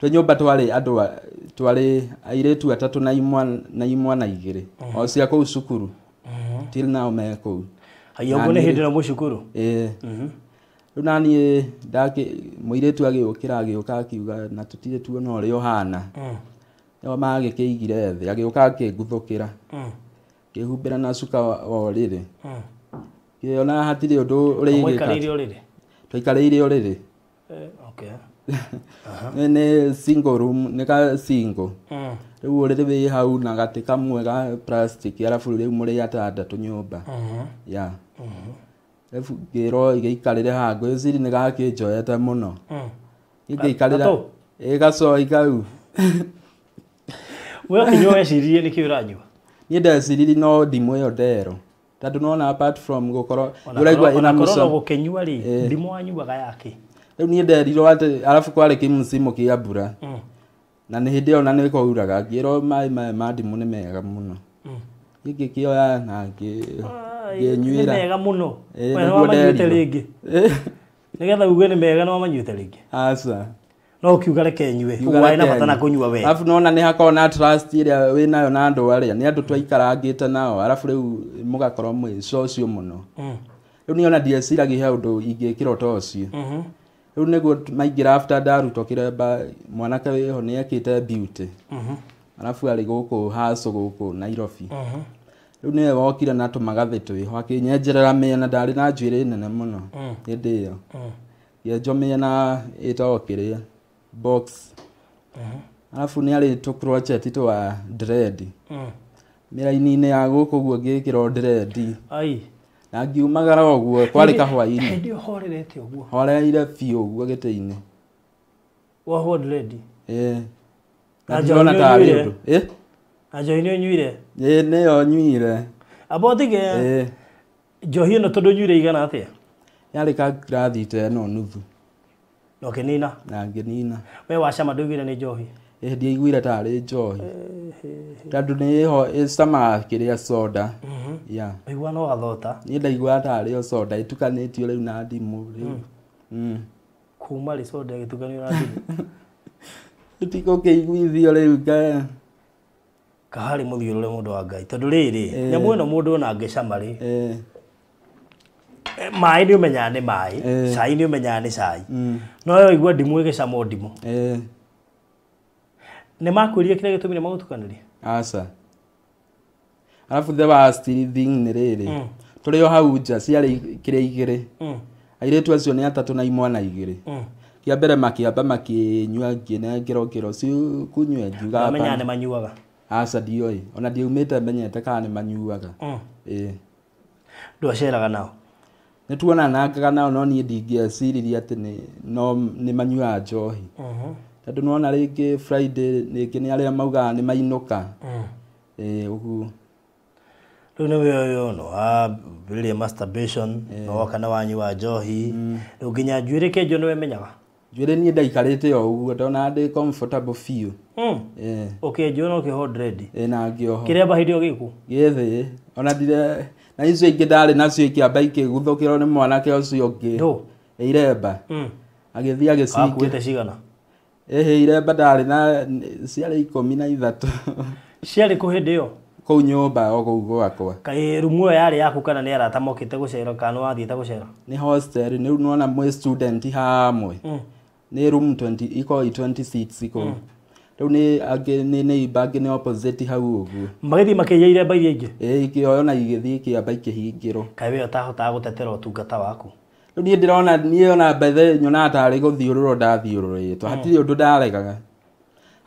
Twĩ nyũmba twarĩ andũ twarĩ airĩtu atatũ na imwana igĩrĩ. O cia kũu cukuru. Till now me kũu. Haya ũguo nĩ hĩndĩ ĩno mwĩ cukuru? Ĩĩ. Rĩu naniĩ mũirĩtu agĩũkĩra agĩũka akiuga na tũtirĩ tuona ũrĩa ũhana. Nĩo magĩkĩigire thĩ agĩũka akĩnguthũkĩra. Ngĩhumbĩra na cuka wa ũrĩrĩ. Ngĩona hatirĩ ũndũ ũrĩgĩka. Mwaikarĩire ũrĩrĩ? Twaikarĩire ũrĩrĩ. Okay. Nĩ single room, nĩ ka single. Rĩu ũrĩrĩ wĩ hau na gatĩ kamwe ga plastic arabu rĩu mũrĩ atandatũ nyũmba. Yeah. Rĩu ngĩrwo igĩikarĩre haha ngwĩciria nĩ gakĩnjoete mũno. Ingĩikarĩra ĩ gacoi kau. We ũkĩnyua weciririe nĩkĩ ũranyua? Niĩ ndeciririe no ndimũ ĩyo ndero. Tondũ nĩwona apart from gũkorwo ũraigua ĩna mũcamo. Ona gũkĩnyua rĩ, ndimũ wanyuaga yakĩ? Rĩu niĩ nderirwo atĩ arabu kwarĩ kĩmsimu kĩa mbura. Na nĩ hĩndĩ ĩyo na nĩ kwauraga ngĩrwo maĩ maya ma ndimũ nĩ mega mũno. Niĩ ngĩkĩoya na ngĩnyuĩra. Nĩ mega mũno. We nĩ wamanyuĩte rĩngĩ? Nĩgetha uge nĩ mega nĩ wamanyuĩte rĩngĩ? Aca. No ũkiuga reke nyue, ũguo warĩ na bata na kũnyua we. Arabu nĩwona nĩ hakoragwo na trust ĩrĩa wĩnayo na andũ arĩa, nĩ andũ twaikarangĩte nao, arabu rĩu mũgakorwo mwĩ social mũno. Rĩu niĩ ona ndieciragia he ũndũ ingĩkĩra ta ũcio. Rĩu nĩguo maingĩra after ndarutwo kĩremba mwanake wĩho nĩ ekĩte beauty. Arabu arĩ gũkũ Haco gũkũ Nairobi. Rĩu nĩwe wokire na tũmagathĩ twĩho akĩnyenjerera mĩena, ndarĩ na njuĩrĩ nene mũno hĩndĩ ĩyo. Ngĩenjwo mĩena ĩtagwo kĩrĩa box. Arabu nĩ arĩ tũ crochet twa dread. Mĩraini-inĩ ya gũkũ ũguo ngĩkĩrwo dread. Ai. Na ngiumagara ũguo kwarĩ kahwainĩ. Hĩndĩ ĩyo horerete ũguo? Horeire biũ ũguo gĩtĩ-inĩ. Wohwo dread? Ĩĩ. Na ndirona tarĩ ũndũ. Ĩ? Na njohi nĩ ũnyuire? Ĩĩ nĩyo nyuire. Amba ũtige. Ĩĩ. Njohi ĩno tondũ ũnyuire igana atĩa? Yarĩ ka ngirathi ta ĩno nuthu. Na ũkĩnina? Na ngĩnina. We wacama ndũiguire nĩ njohi? Ĩĩ ndiaiguire tarĩ njohi. Tondũ nĩ ĩho ĩcamaga kĩrĩa soda. Yeah. Waigua no gathota? Niĩ ndaiguaga tarĩ o soda ĩtukanĩtio rĩu na ndimũ rĩu. Kuma rĩ soda ĩgĩtukanio na ndimũ? Ĩtigũkĩiguithio rĩu nga. Kahari muthiurure mundu wa Ngai tondu riri nyamu ino mundu ona angicama ri maĩ nĩ ũmenyaga nĩ maĩ, cai nĩ ũmenyaga nĩ cai, no we waigua ndimũ ĩgĩcama o ndimũ. Nĩ makwĩrire kĩrĩa gĩtũmire magũtukanĩrie? Aca. Arabu the worst thing nĩ rĩrĩ, tũrĩ o hau nja ciarĩ kĩrĩa igĩrĩ, airĩtu acio nĩ atatũ na imwana igĩrĩ. Kĩa mbere makĩamba makĩnyua, ngĩnengerwo ngĩrwo si kunywe, ngiuga Ũmenyaga nĩ manyuaga? Aca, ndioĩ, ona ndiaumĩte menyete kana nĩ manyuaga. Ĩĩ. Ndwaceraga nao? Nĩ tuonanangaga nao, no niĩ ndingĩeciririe atĩ nĩ no nĩ manyuaga njohi, tondũ nĩwona rĩngĩ Friday rĩngĩ nĩ arĩa maugaga nĩ mainũka. Ĩĩ, ũguo. Rĩu nĩ we ũyũ no wambĩrĩria masturbation, no woka na wanyua njohi, rĩu nginya njuĩrĩ kĩenjwo nĩ wemenyaga? Njuĩrĩ niĩ ndaikarĩte o ũguo, ndona ndĩ comfortable biũ. Ĩĩ. Ũkĩenjwo na ũkĩohwo dread? Ĩĩ, na ngĩohwo. Kĩremba hĩndĩ ĩyo gĩkũ? Gĩthĩ ona ndire na icio ingĩ ndarĩ nacio ikĩamba ikĩguthũkĩrwo nĩ mwanake ũcio ũngĩ. Ndũ? Iremba agĩthiĩ agĩcingĩ. Akuĩte cigana? Ĩhĩ, iremba ndarĩ na ciarĩ 13. Ciarĩ kũ hĩndĩ ĩyo? Kũu nyũmba o kũu gwakwa. Kaĩ rumu ĩyo yarĩ yaku kana nĩ arata mokĩte gũcera kana nĩ wathiĩte gũcera? Nĩ hostel, nĩ nĩwona mwĩ student hamwe, nĩ room 20 iko 20 seats kũu. Rĩu nĩ angĩ nĩ neighbor, angĩ nĩ opposite hau ũguo. Magĩthiĩ makĩiya iremba iria ingĩ? Ĩĩ, ikĩoywo na igĩthiĩ ikĩamba ikĩhingĩrwo. Kaĩ we ũtahotaga gũtetera ũtungata waku? Rĩu niĩ ndĩrona niĩ ona mbethe nyonaga tarĩ gũthiũrũrwo ndathiũrũrĩtwo, hatirĩ ũndũ ndaregaga.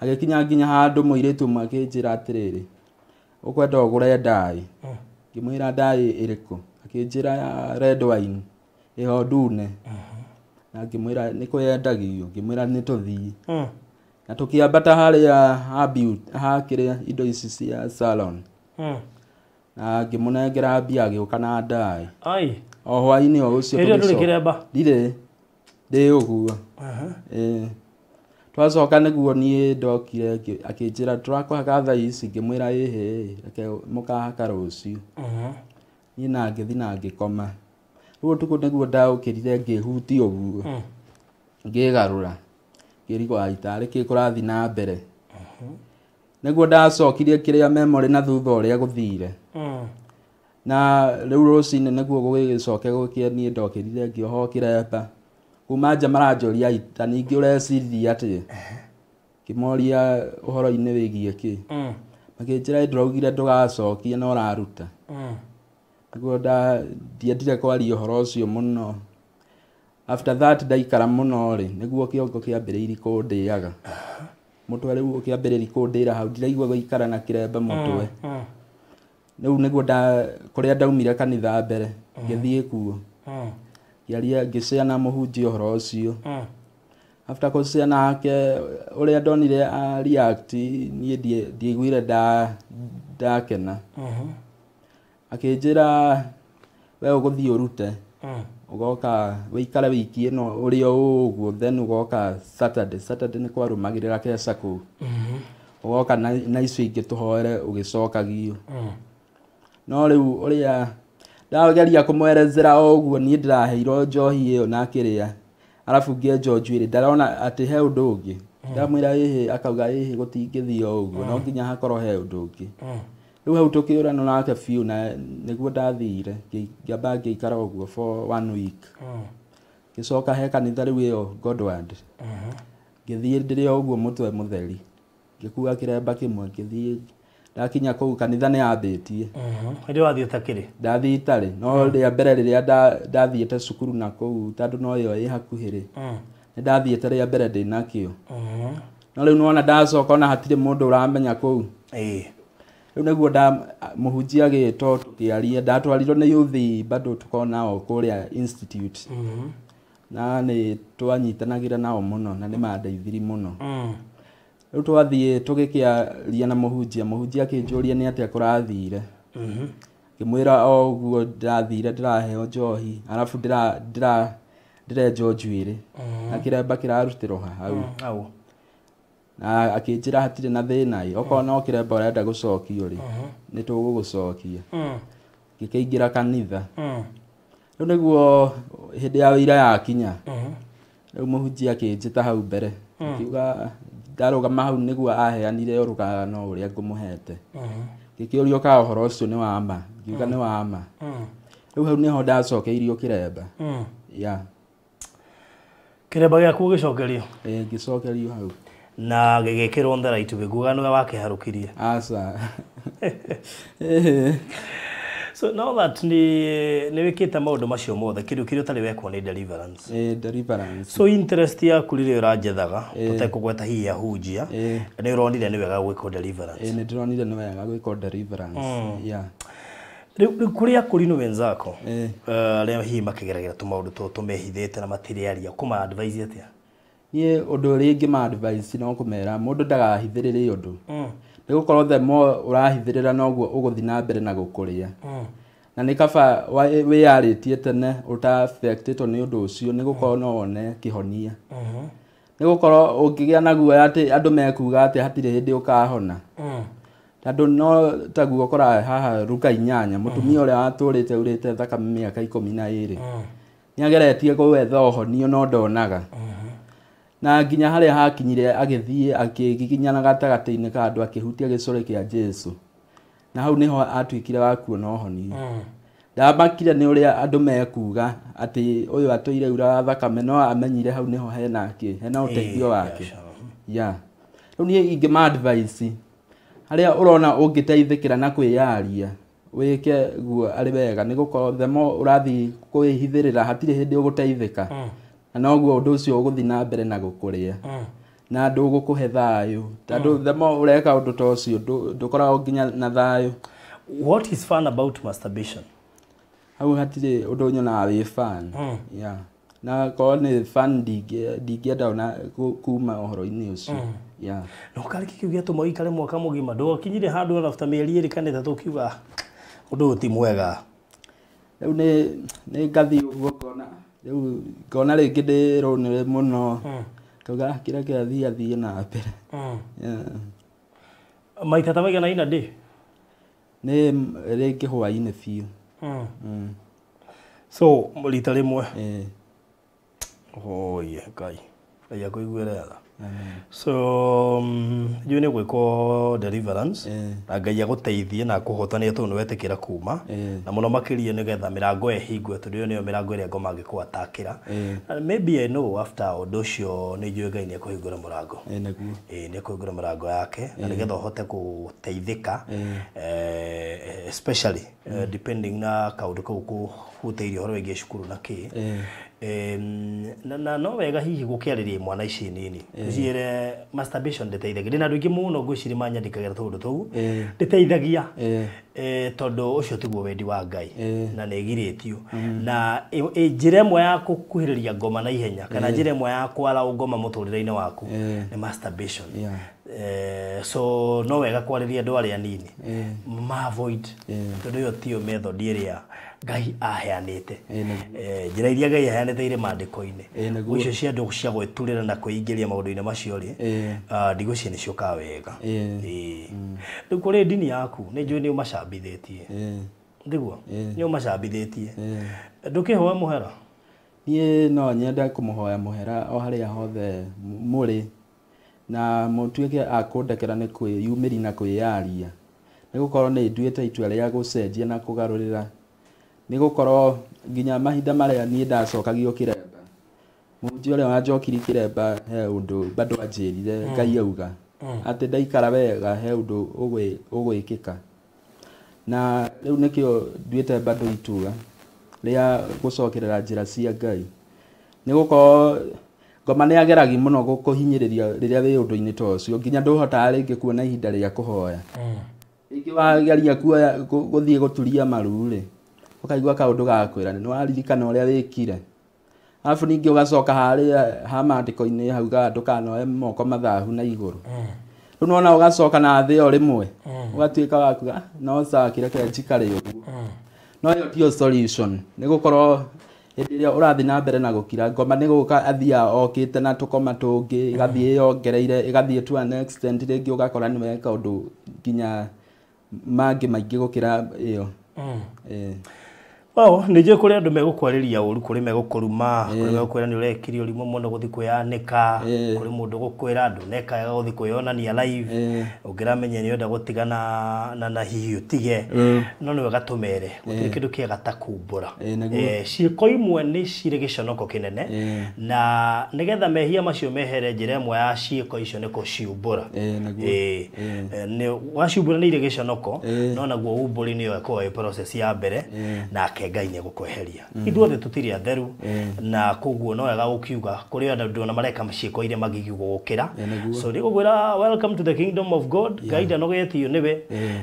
Agĩkinya nginya handũ mũirĩtu ũmwe akĩnjĩra atĩrĩrĩ, ũkwenda ũgũre ndaĩ? Ngĩmwĩra ndaĩ ĩrĩkũ? Akĩnjĩra ya red wine ĩho ndune. Na ngĩmwĩra nĩ kũyendagio, ngĩmwĩra nĩ tũthiĩ. Na tũkĩambata harĩa ha beauty, ha kĩrĩa indo ici cia salon. Na ngĩmũnengera mbia, agĩũka na ndaĩ. Ai. O hwaĩ-inĩ o ũcio. Hĩndĩ ĩyo ndũrĩ Tũgĩcoka. kĩremba? Ndirĩ, ndĩ ũguo. Ĩĩ. Twacoka nĩguo niĩ ndokire akĩnjĩra tũrakũhaka thaa ici, ngĩmwĩra ĩhĩ, reke mũkahaka rũciũ. Niĩ na ngĩthiĩ na ngĩkoma. Rĩu ũtukũ nĩguo ndaũkĩrire ngĩhutia ũguo, ngĩgarũra, ngĩrigwo ai tarĩ kĩ kũrathiĩ na mbere. Nĩguo ndacokirie kĩrĩa memory na thutha ũrĩa gũthire. Na rĩu rũcinĩ nĩguo gũgĩcoke gũkĩe, niĩ ndokĩrire ngĩohwo kĩremba. Kuma nja maranjũria ta ningĩ ũreciria atĩa? Ngĩmoria ũhoro-inĩ wĩgiĩ kĩ? Makĩnjĩra ndũraugire ndũgacokie na ũraruta. Nĩguo ndiendire kwaria ũhoro ũcio mũno. After that ndaikara mũno rĩ, nĩguo kĩongo kĩambĩrĩirie kũndĩaga. Mũtwe rĩu ũkĩambĩrĩria kũndĩra hau, ndiraigua gũikara na kĩremba mũtwe. Rĩu nĩguo kũrĩa ndaumire kanitha mbere, ngĩthiĩ kuo. Ngĩaria, ngĩcea na mũhunjia ũhoro ũcio. After kũcea nake ũrĩa ndonire a react, niĩ ndiaiguire ndakena. Akĩnjĩra we ũgũthiĩ ũrute, ũgoka wĩikare wiki ĩno ũrĩ o ũguo, then ũgoka Saturday. Saturday nĩ kwarũmagĩrĩra keca kũu. Ũgoka na icio ingĩ tũhoere ũgĩcokagio. No rĩu ũrĩa ndageria kũmwerezera o ũguo, niĩ ndĩraheirwo njohi ĩyo na kĩrĩa, arabu ngĩenjwo njuĩrĩ, ndarona atĩ he ũndũ ũngĩ. Ndamwĩra ĩhĩ, akauga ĩhĩ gũtingĩthiĩ o ũguo, no nginya hakorwo he ũndũ ũngĩ. Rĩu hau tũkĩũrana nake biũ, na nĩguo ndathire ngĩamba ngĩikara ũguo for one week. Ngĩcoka he kanitha rĩu ĩyo Godward. Ngĩthiĩ ndĩrĩ o ũguo mũtwe mũtheri, ngĩkua kĩremba kĩmwe, ngĩthiĩ. Ndakinya kũu kanitha nĩ yambĩtie. Hĩndĩ ĩyo wathiĩ ũtakĩrĩ? Ndathiĩ itarĩ, no rĩa mbere rĩrĩa ndathiĩte cukuru na kũu, tondũ no ĩyo ĩ hakuhĩ rĩ, nĩ ndathiĩte rĩa mbere ndĩnakĩo. No rĩu nĩwona ndacoka ona hatirĩ mũndũ ũramenya kũu. Rĩu nĩguo mũhunjia agĩtwo tũkĩaria, ndatwarirwo nĩ youth bado tukorwo nao kũrĩa institute. Na nĩ twanyitanagĩra nao mũno na nĩ mandeithirie mũno. Rĩu twathiĩ tũgĩkĩaria na mũhunjia, mũhunjia akĩnjũria nĩ atĩa kũrathire. Ngĩmwĩra o ũguo ndĩrathire ndĩraheo njohi, arabu ndĩrenjwo njuĩrĩ na kĩremba kĩrarutĩrwo hau. Hau. Na akĩnjĩra hatirĩ na thĩna ĩ, okorwo no kĩremba ũrenda gũcokio rĩ, nĩ tũgũgũcokia. Ngĩkĩingĩra kanitha. Rĩu nĩguo hĩndĩ ya wĩira yakinya, rĩu mũhunjia akĩnjĩta hau mbere, akiuga Ndarũgama hau nĩguo aheanire rũgano ũrĩa ngũmũhete. Ngĩkĩũrio ka ũhoro ũcio nĩ wa ma, ngiuga nĩ wa ma. Rĩu hau nĩho ndacokeirio kĩremba. Yeah. Kĩremba gĩaku ũgĩcokerio? Ĩĩ, ngĩcokerio hau. Na gĩgĩkĩrwo thara itumbĩ, nguga nĩwe wakĩharũkirie? Aca. So now that nĩ wĩkĩte maũndũ macio mothe, kĩndũ kĩrĩa ũtarĩ wekwo nĩ deliverance. Ĩĩ, deliverance. So interest yaku rĩrĩa ũranjethaga, tũtekũgweta hihi ahunjia, nĩ ũronire nĩ wega gwĩkwo deliverance? Ĩĩ, nĩ ndĩronire nĩ wega gwĩkwo deliverance. Yeah. Rĩu kũrĩ akũrinũ wenzako arĩa hihi makĩgeragĩra tũmaũndũ tũtũ tũmehithĩte na matirĩ aria, ũkũma advise atĩa? Niĩ ũndũ ũrĩa ingĩma advise no kũmera mũndũ ndagahithĩrĩre ũndũ. Nĩ gũkorwo the more ũrahithĩrĩra noguo ũgũthiĩ na mbere na gũkũrĩa. Na nĩ kaba wĩyarĩtie tene ũta-affectĩtwo nĩ ũndũ ũcio, nĩ gũkorwo no wone kĩhonia. Nĩ gũkorwo ũngĩgĩa na guoya atĩ andũ mekuga atĩ hatirĩ hĩndĩ ũkahona. Tondũ no taguo ũkoraga haha Luka 8, mũtumia ũrĩa watũrĩte aurĩte thakame mĩaka 12. Nĩageretie gwetha ũhonio no ndonaga. Na nginya harĩa hakinyire agĩthiĩ akĩgiginyana gatagatĩ-inĩ ka andũ akĩhutia gĩcũrĩ kĩa Jesũ. Na hau nĩho atuĩkire wa kuona ũhonio. Ndamakire nĩ ũrĩa andũ mekuga atĩ ũyũ atũire uraga thakame, no amenyire hau nĩho hena kĩ, hena ũteithio wake. Yeah. Rĩu niĩ ingĩma advise harĩa ũrona ũngĩteithĩkĩra na kwĩyaria, wĩke guo arĩ wega, nĩ gũkorwo the more ũrathiĩ kwĩhithĩrĩra hatirĩ hĩndĩ ũgũteithĩka. Na noguo ũndũ ũcio ũgũthiĩ na mbere na gũkũrĩa. Na ndũgũkũhe thayũ. Tondũ the more ũreka ũndũ ta ũcio, ndũkoragwo nginya na thayũ. What is fun about masturbation? Hau hatirĩ ũndũ nyonaga wĩ fun. Yeah. Na korwo nĩ fun ndingĩenda ona kuma ũhoro-inĩ ũcio. Yeah. No karĩ kĩu gĩatũma ũikare mwaka mũgima, ndũgakinyire handũ ona after mĩeri 2 kana 3 ũkiuga ũndũ ũyũ ti mwega? Rĩu nĩ ngathiĩ ũguo ngona, rĩu ngona rĩngĩ ndĩ lonely mũno. Ngauga kĩrĩa kĩrathiĩ athiĩ na mbere. Yeah. Maita ta maigana ina ndĩ? Nĩ rĩngĩ hwaĩ-inĩ biũ. So rita rĩmwe? Ĩĩ. Oye, Ngai. Ngai akũiguĩre tha. So njũĩ nĩ gwĩkwo deliverance na Ngai agũteithie na akũhotanie tondũ nĩ wetĩkĩra kuma, na mũno makĩria nĩgetha mĩrango ĩyo ĩhingwe, tondũ ĩyo nĩyo mĩrango ĩrĩa ngoma angĩkũatakĩra. Maybe I know after ũndũ ũcio nĩ njũĩ Ngai nĩ ekũhingũra mũrango. Nĩguo. Ĩĩ, nĩ ekũhingũra mũrango yake na nĩgetha ũhote gũteithĩka, especially depending na kaũndũ kau kũhutĩirie ũhoro wĩgiĩ cukuru na kĩ. Na no wega hihi gũkĩarĩria imwana ici nini, ũciĩre masturbation ndĩteithagia. Ndĩna andũ aingĩ mũno ngwĩciria manyandĩkagĩra tũũndũ tũu, ndĩteithagia, tondũ ũcio tiguo wendi wa Ngai na nĩ ĩgirĩtio. Na njĩra ĩmwe ya gũkuhĩrĩria ngoma na ihenya kana njĩra ĩmwe ya kwara ngoma mũtũrĩre-inĩ waku nĩ masturbation. So no wega kwarĩria andũ arĩa anini ma avoid, tondũ ĩyo tiyo method ĩrĩa Ngai aheanĩte. Njĩra iria Ngai aheanĩte irĩ maandĩko-inĩ. Icio cia andũ cia gwĩturĩra na kwĩingĩria maũndũ-inĩ macio rĩ, ndigwĩciria nĩ ciũkaga wega. Rĩu kũrĩ ndini yaku nĩ njũĩ nĩ ũmacambithĩtie. Ndiguo? Nĩ ũmacambithĩtie. Ndũkĩhoe mũhera? Niĩ no nyende kũmũhoya mũhera o harĩa hothe mũrĩ, na mũtuĩke a kũndekera nĩ kwĩyumĩria na kwĩyaria. Nĩ gũkorwo nĩ nduĩte itua rĩa gũcenjia na kũgarũrĩra. Nĩ gũkorwo nginya mahinda marĩa niĩ ndacokagio kĩremba, mũhunjia ũrĩa wanjokirie kĩremba he ũndũ bado anjĩrire Ngai auga atĩ ndaikara wega he ũndũ ũgwĩkĩka. Na rĩu nĩkĩo nduĩte bado itua rĩa gũcokerera njĩra cia Ngai. Nĩ gũkorwo ngoma nĩ ageragia mũno gũkũhinyĩrĩria rĩrĩa wĩ ũndũ-inĩ ta ũcio, nginya ndũhotaga rĩngĩ kuona ihinda rĩa kũhoya. Rĩngĩ wageria kuoya gũthiĩ gũturia maru rĩ, ũkaigua kaũndũ gakwĩra nĩ waririkana ũrĩa wĩkire. Arabu ningĩ ũgacoka harĩa ha maandĩko-inĩ haugaga ndũkanoe moko mathahu na igũrũ. Rĩu nĩwona ũgacoka na thĩ o rĩmwe, ũgatuĩka wa kuga no sawa kĩreke njikare ũguo. No ĩyo tiyo solution, nĩ gũkorwo hĩndĩ ĩrĩa ũrathiĩ na mbere na gũkira, ngoma nĩ gũka athiaga okĩte na tũkoma tũngĩ, ĩgathiĩ yongereire, ĩgathiĩ to an extent rĩngĩ ũgakora nĩ weka ũndũ nginya mangĩ maingĩ gũkĩra ĩyo. Well, nĩ njũĩ kũrĩ andũ megũkwarĩria ũru, kũrĩ megũkũruma, kũrĩ megũkwĩra nĩ ũrekire ũrimũ mũno gũthiĩ kwĩyanĩka, kũrĩ mũndũ gũkwĩra ndũneka wega gũthiĩ kwĩyonania live, ũngĩramenya nĩ ũrenda gũtigana na hihi ũtige, no nĩ wega tũmere, gũtirĩ kĩndũ kĩega ta kumbũra. Ciĩko imwe nĩ cirĩ gĩconoko kĩnene, na nĩgetha mehia macio mehere, njĩra ĩmwe ya ciĩko icio nĩ kũciumbũra. Waciumbũra nĩ irĩ gĩconoko, no naguo umbũri nĩyo ĩkoragwo ĩ process ya mbere, nake Ngai nĩ egũkweheria. Ithuothe tũtirĩ atheru, na koguo no wega gũkiuga kũrĩ andũ ona mareka ciĩko iria magigi gũgũkĩra. So nĩ gũkwĩra welcome to the kingdom of God. Ngai ndanogetio nĩwe,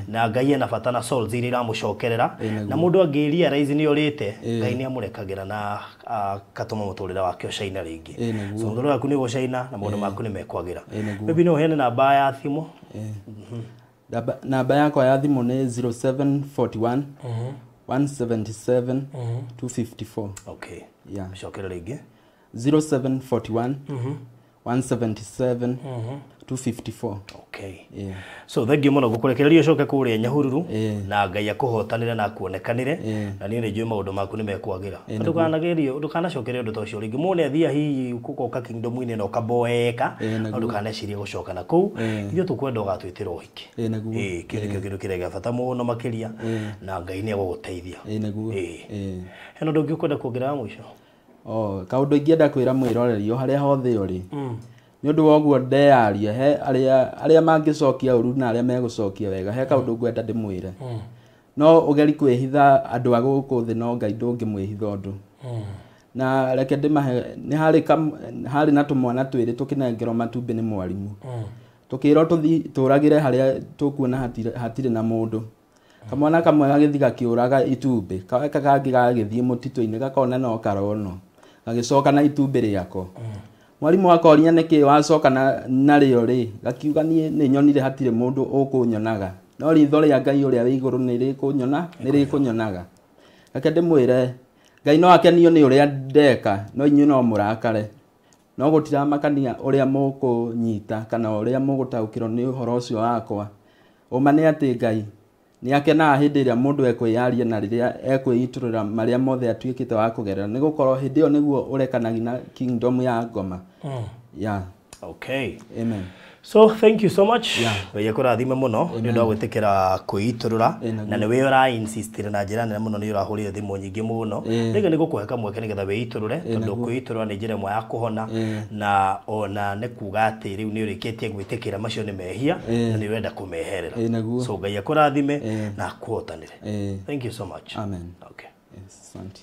na Ngai ena bata na souls iria iramũcokerera, na mũndũ angĩ realize nĩ orĩte, Ngai nĩ amũrekagĩra na akatũma mũtũrĩre wake ũcaina rĩngĩ. So mũtũrĩre waku nĩ ũgũcaina na maũndũ maku nĩ mekwagĩra. Maybe no ũheane namba ya thimũ. Namba yakwa ya thimũ nĩ 0741 177 254. Okay. Yeah. Cokera rĩngĩ. 0741 177 254. Okay. Yeah. So thank you mũno gũkũrekereria ũcoke kũrĩa Nyahururu, na Ngai akũhotanĩre na akuonekanĩre, na niĩ nĩ njũĩ maũndũ maku nĩ mekwagĩra. Ndũkanagerio, ndũkanacokere ũndũ ta ũcio rĩngĩ. Mũndũ nĩ athiaga hihi gũkoka kingdom-inĩ na ũkaboeka, no ndũkanecirie gũcoka na kũu. Ithuĩ tũkwenda ũgatwĩtĩra ũhiki. Kĩu nĩkĩo kĩndũ kĩrĩa gĩa bata mũno makĩria, na Ngai nĩ egũgũteithia. Hena ũndũ ũngĩ ũkwenda kuongerera mũico? Kaũndũ ingĩenda kwĩra mwĩroreri o harĩa hothe ũrĩ, nĩ ũndũ wa ũguo ndeyaria, he arĩa mangĩcokia ũru na arĩa megũcokia wega, he kaũndũ ngwenda ndĩmwĩre. No ũgeri kwĩhitha andũ a gũkũ thĩ, no Ngai ndũngĩmwĩhitha ũndũ. Na reke ndĩmahe, nĩ harĩ na tũmwana twĩrĩ tũkĩnengerwo matumbĩ nĩ mwarimũ. Tũkĩrwo tũthiĩ tũragĩre harĩa tũkuona hatirĩ na mũndũ. Kamwana kamwe gagĩthiĩ gakĩũraga itumbĩ, gaka kangĩ gagĩthiĩ mũtitũ-inĩ gakona no karono, gagĩcoka na itumbĩ rĩako. Mwarimũ akoria nĩkĩ wacoka narĩo rĩ, gakiuga niĩ nĩ nyonire hatirĩ mũndũ ũkũnyonaga, no ritho rĩa Ngai ũrĩa wĩ igũrũ nĩ rĩkũnyonaga. Reke ndĩmwĩre, Ngai no akenio nĩ ũrĩa ndeka, no inyuĩ no mũrakare. No gũtiramakania ũrĩa mũkũnyita kana ũrĩa mũgũtaũkĩrwo nĩ ũhoro ũcio wakwa. Ũma nĩ atĩ Ngai nĩ akenaga hĩndĩ ĩrĩa mũndũ ekwĩyaria na rĩrĩa ekwĩitũrũra marĩa mothe atuĩkĩte wa kũgerera, nĩ gũkorwo hĩndĩ ĩyo nĩguo ũrekanagia na kingdom ya ngoma. Yeah. Okay. Amen. So thank you so much. Ngai akũrathime mũno nĩ ũndũ wa gwĩtĩkĩra kwĩitũrũra, na nĩwe ũra insist na njĩra nene mũno, nĩ ũrahũrire thimũ nyingĩ mũno. Rĩngĩ nĩ gũkũhe kamweke nĩgetha wĩitũrũre, tondũ kwĩitũrũra nĩ njĩra ĩmwe ya kũhona, na ona nĩ kuga atĩ rĩu nĩ ũrĩkĩtie gwĩtĩkĩra macio nĩ mehia na nĩ ũrenda kũmeherera. So Ngai akũrathime na akũhotanĩre. Thank you so much. Amen. Okay. Yes, asante.